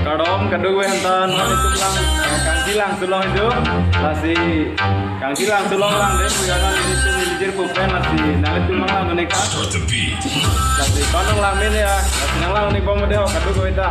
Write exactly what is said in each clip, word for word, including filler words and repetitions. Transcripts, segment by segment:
Kardom kadokave aphan ta, non itum lang, eh, Kangchi Langso along itum. Lasi Kangchi Langso along langdetpo ya, non itum neli jirpo pen, lasi nanglitum lang langdun ik tha. Lasi non nang lang mene ya, lasi nang langdun ik bom de ho kadokave ta.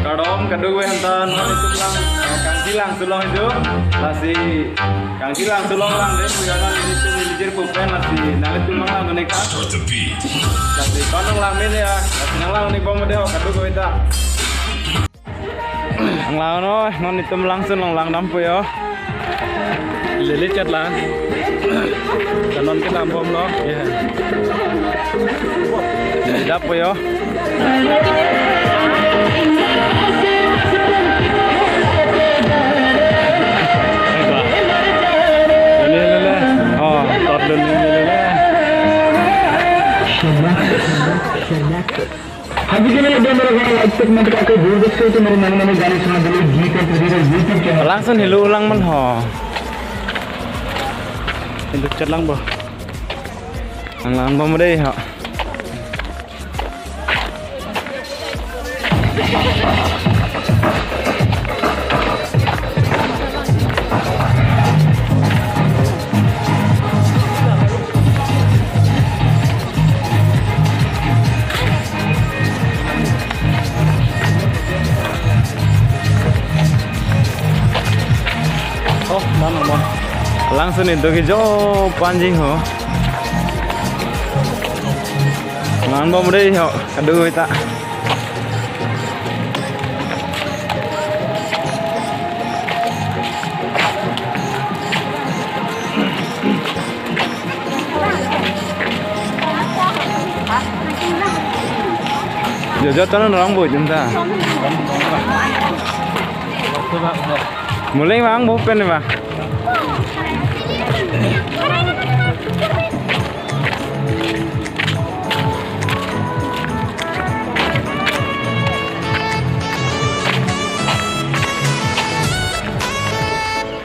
Kardom kadokave aphan ta, non itum lang, eh, Kangchi Langso along itum. Lasi Kangchi Langso along langdetpo ya, non itum neli jirpo pen, lasi nanglitum lang langdun ik tha. Lasi non nang lang mene ya, lasi nang langdun ik bom de ho kadokave ta. Nang lang non, non itum Langso along langdampo yo. Lele chat lang. Kanon kedam bomlo. Ya. Dap po yo. Lele, lele. Oh, tot lele, lele. हाँ जी, चलिए, अब मेरे गाना live segment का कोई भूल सकते हो तो मेरे नए नए गाने सुना दीजिए, गीत और सजीव YouTube channel. Langsun helo lang man ho. Helo chat lang bo. Nang lang bom de ho. Oh, mana mo? Langsun itum kejo panjing ho. Nang bom de ho, kadokave ta. Jojo tonon rong bo jum ta. Mulai bang bo pen ba.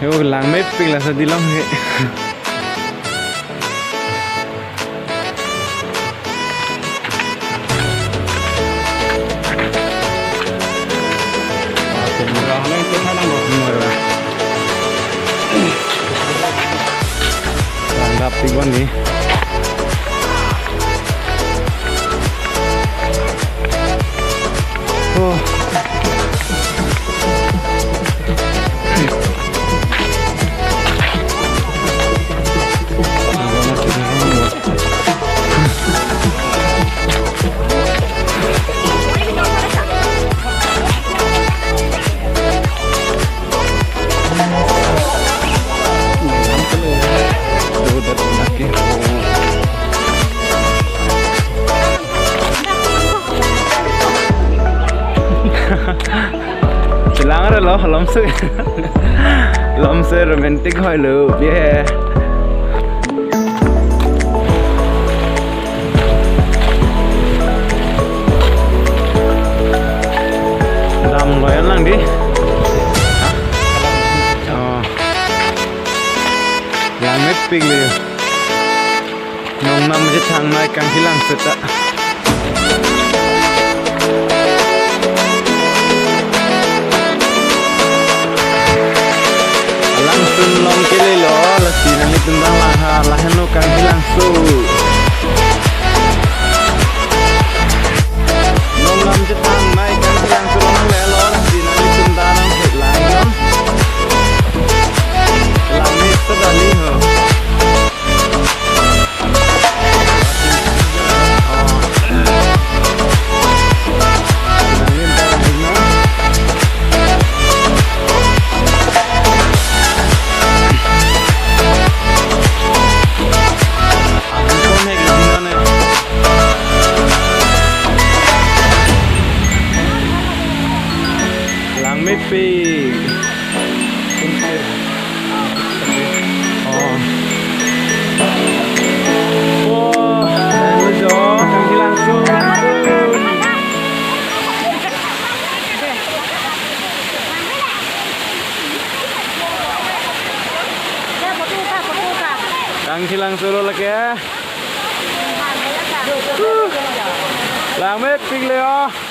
Yo, langmepik la sa dilong he. Langdap tigon ni. Oh. Chelang relo, lomse. Lomse romantic hoilo, ye. Dam lo ya lang di. Oh. Langmepik le. Nongnam je thangnai Kangchi Langso ta. Longkele lo, lasi nanglitum dang langha, lahenlo Kangthilangso. Nonlam chethan nai Kangthilangso longle lo, lasi nanglitum dang nang phet lang non. Langmepik ta dali ho. Langmepik. Oh. Oh, langmepik jo, Kangthilangso. Kangthilangso lo lake. Langmepik le, oh.